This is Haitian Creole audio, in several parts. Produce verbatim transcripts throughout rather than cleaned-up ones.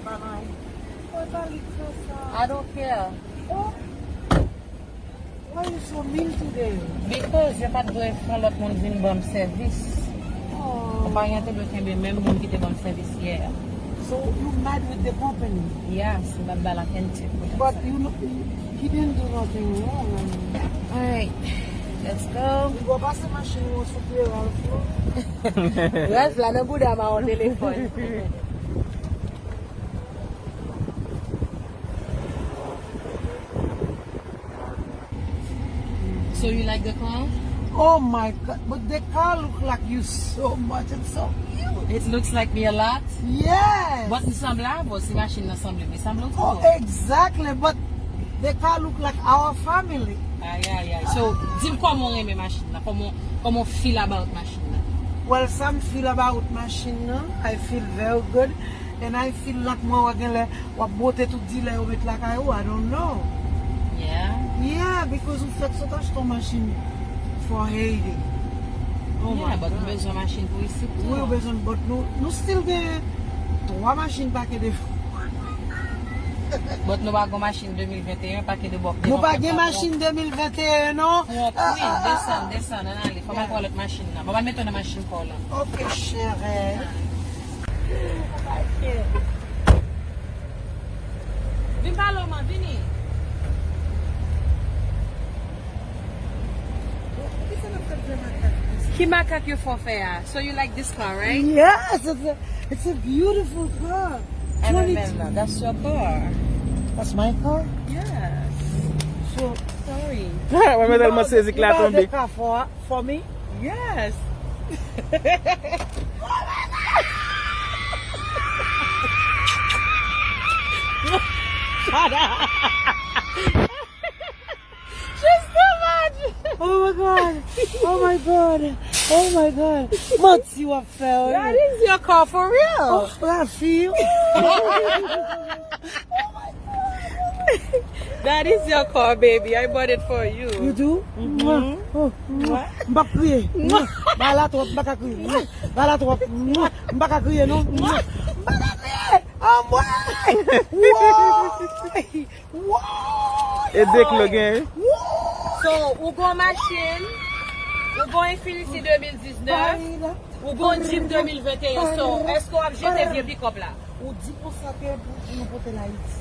Bye. Why you so mean today? Because yo pa t dwe fè lòt moun vin ban m sèvis. Oh. Konpayi an te dwe kenbe menm moun ki te ban m sèvis yè a. So you mad with the company? Yes, m ap ba l attention pou sa. But you know, he didn't do nothing wrong. I mean. Alright, let's go. Ou pase machin ou sou pye Ralph la. Ralph la nan bouda m a yon telefòn. So you like the car? Oh my God, but the car look like you so much. It's so cute. It looks like me a lot? Yes. But li sanble avè w, si machin nan sanble, li sanble w tou. Oh, exactly, but the car look like our family. Ay, ay, ay. So, di m kòman w renmen machin nan, kòman, kòman w feel about machin nan? Well, sa m feel about machin nan, I feel very good. And I feel like mwen wè genlè w ap bwote tout dilè yo met lakay ou, I don't know. Yeah. Yeah, because ou fèk sot achte yon machin for Haiti. Oh yeah, my but nou God. Bezwen machin pou isit tou. Wi, ou bezwen, but nou, nou still gen twa machin pake devan. But nou pa gen machin de mil venteyen, pake de bòk. Nou pa gen machin de mil venteyen, non. Pou yon pri, desann, desann, ann ale. Fò m al pran lòt machin nan. Bon, m al mete w nan machin pa w la. Ok, chère. Vin pale w, man, vini. Ki makak yo fè w fè a? So you like this car, right? Yes, it's a, it's a beautiful car. Twenty-two. That's your car. That's my car? Yes. So, sorry. Mwen tèlman sezi k la tonbe. You buy the car for, for me? Yes. Shut up. She's too much. Oh my God. Oh my God. Oh my God. Manti w ap fè, wi. That is your car for real. Oh, la fi. Oh my God. That is your car, baby. I bought it for you. You do? Mm-hmm. Oh, mwah. M p ap kriye. Mwah. Ba la twòp, m pa ka kriye. Mwah. Ba la twòp. Mwah. M pa ka kriye, non. Mwah. M pa ka kriye. Anmwey! Woy! Woy! E de klo gen, wi. Woy! So, ou gon machin, ou gon Infiniti de mil diznèf, ou gon Jeep de mil venteyen. So, èske w ap jete vye pikòp la? Ou di konsa ke pou, pou nou pote l Ayiti.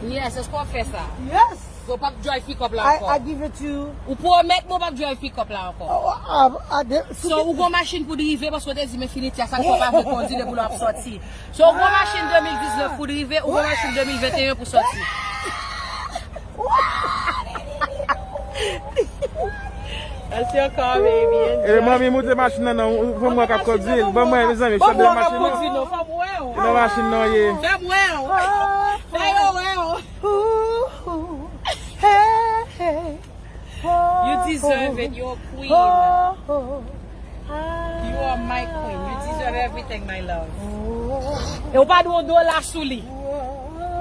Yes, èske w ap fè sa? Yes! So, w p ap drive pikòp la ankò? I, I give it to you. Ou pwomèt mwen w p ap drive pikòp la ankò? Oh, I, I, I, so, ou gon machin pou drive, paske w te di m Infiniti a, sa k fè w pa vle kondi depi lè w ap sòti. So, ou gon machin de mil diznèf pou drive, ou gon machin de mil venteyen pou sòti. That's your car, baby. Enjoy. E manmi, moute machin nan, non, ou fè m wè k ap kondi l. Ban mwen, mezanmi, chòf de machin nan. Ban mwen, fè m wè w. Nan machin nan, ye. Fè m wè w. Fè yo wè w. Ooh, hey, hey. You deserve it. You're a queen. You are my queen. You deserve everything, my love. E w pa dwe yon dola sou li.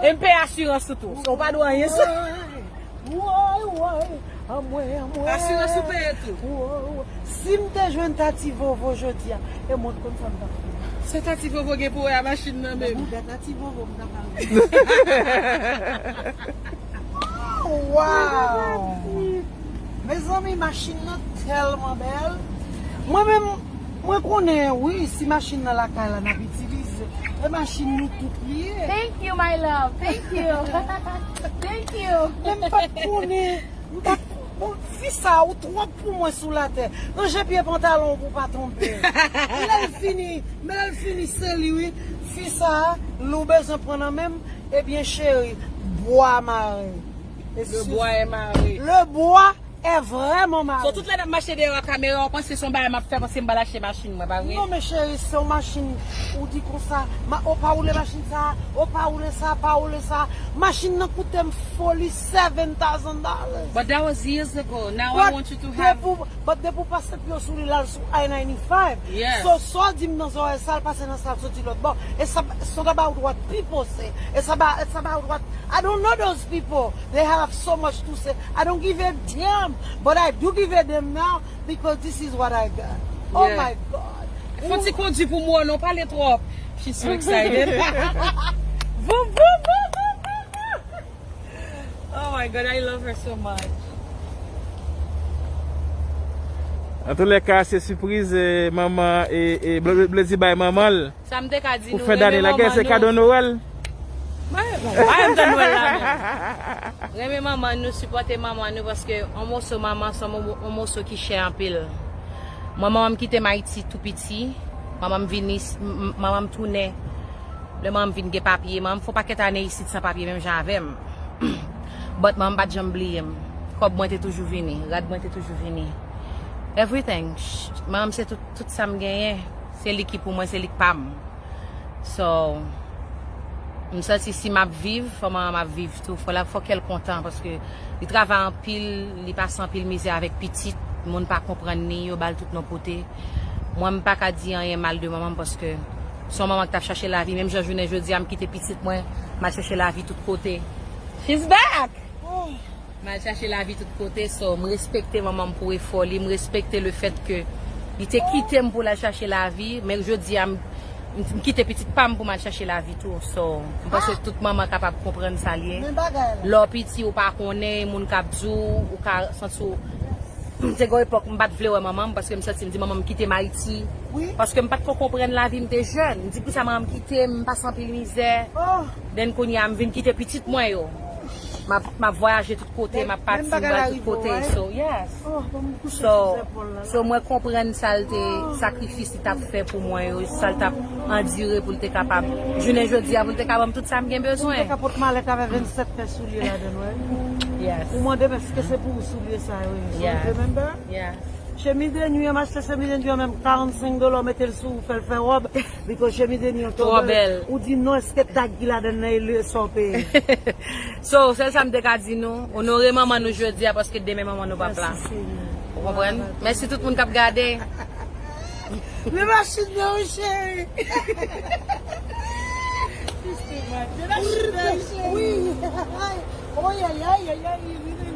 E m peye asirans ou tou. So, w pa dwe anyen sou. Woy, woy, anmwey, anmwey. Asirans ou peye tou. Woy, woy. Si m te jwenn Tati Vovo jodi a, e mwen t konn sa m t ap fè. Sa Tati Vovo gen pou wè a machin nan menm? Nan bouda Tati Vovo m t ap al. Oh, wow! Mezanmi, machin nan tèlman bèl. Mwen menm, mwen konnen, wi, si machin nan lakay la, n ap itilize. E machin nou tout li ye. Thank you, my love. Thank you. Thank you. Men m pa t konnen. M pa t, bon, fi sa, ou twòp pou mwen sou latè. Ranje pye pantalon w pou w pa tonbe. Lè l fini, men lè l fini, se li, wi. Fi sa, lè w bezwen pran nan men m, ebyen, cheri, bwa mare. Le bois est marré. Le bois est vraiment marré. So, tout lè n ap mache dèyè a kamera, w panse se yon bagay m ap fè, panse m pral achte machin mwen, pa vre? Non, men cheri, se yon machin, ou di konsa, ma, ou pa woule machin sa, ou pa woule sa, pa woule sa. Machin nan koute m foli seven thousand dollars. But that was years ago. Now I want you to have. But depi w, but depi w pase pye w sou li, l al sou I ninety-five. Yes. So, sa w di m nan zòrèy, sa l pase nan sa l soti lòt bò. It's ab-, it's not about what people say. It's about, it's about what, I don't know those people. They have so much to say. I don't give a damn, but I do give a damn now because this is what I got. Oh my God. Fò ti kondui pou mwen, non, pale twòp. She's so excited. Boum, boum, boum, boum, boum, boum. Oh my God, I love her so much. Antoulèka, se sipriz e, manman e, e Blondedy bay manman l. Sa m te ka di pou nou, fè dane la, gen se kado Nwèl. Mwen, bon, pa menm tan Nwèl la menm. Renmen manman nou, sipòte manman nou, paske yon moso manman se yon mo- yon moso ki chè anpil. Mwen, manman m kite m Ayiti tou piti. Manman m vini, manman m tounen. Lè manman m vin gen papye, manman m fè yon pakèt ane isit san papye menm jan avè m. But manman m pa t janm bliye m. Kòb mwen te toujou vini, rad mwen te toujou vini. Everything. Manman m se tout, tout sa m genyen. Se li ki pou mwen, se li k pa m. So, m santi si m ap viv, fò manman m ap viv tou. Fò l ap, fò kè l kontan, paske li travay anpil, li pase anpil mizè avèk pitit. Moun pa konprann li, yo ba l tout non pote. Mwen, m pa ka di anyen mal de manman m, paske se yon manman ki t ap chache lavi. Menm jan jounen jodi a, m kite pitit mwen, m al chache lavi tout kote. She's back! M al chache lavi tout kote, so m respekte manman m pou efò li, m respekte le fèt ke li te kite m pou l al chache lavi, men jodi a m, m, m kite pitit pa m pou m al chache lavi tou. So, m panse tout manman kapab konprann sa l ye. Lè w piti, ou pa konnen, moun k ap di w, ou ka santi w. Se gen yon epòk, m pa t vle wè manman m, paske m santi m di manman m kite m Ayiti. Paske m pa t ko konprann lavi, m te jèn. M di poukisa manman m kite m, m pase anpil mizè. Den kounye a, m vin kite pitit mwen yo. M ap, m ap vwayaje tout kote, m ap pati, m pral tout kote. So, yes. So, so mwen konprann sa l te, sakrifis li t ap fè pou mwen yo, sa l t ap andire pou l te kapab, jounen jodi a, pou l te ka ban m tout sa m gen bezwen. Ou te ka pot malèt avè vennsèt pè soulye ladan l, wè. Yes. Ou mande m èske se pou ou soulye sa yo ye. So, remember? Yes. Chemiz de nwi an, m achte chemiz de nwi an menm karannsenk dola, w mete l sou ou, fè l fè wòb. Because chemiz de nwi an twò bèl. Ou di non, èske tag ki ladan nan e le sa w peye? So, sèl sa m te ka di nou, onore manman nou jodi a, paske demen manman nou p ap la. Ou konprann? Mèsi tout moun k ap gade. Men machin nan, wi, cheri. Men machin nan, wi, cheri. Wi. Oy, ay, ay, ay, ay.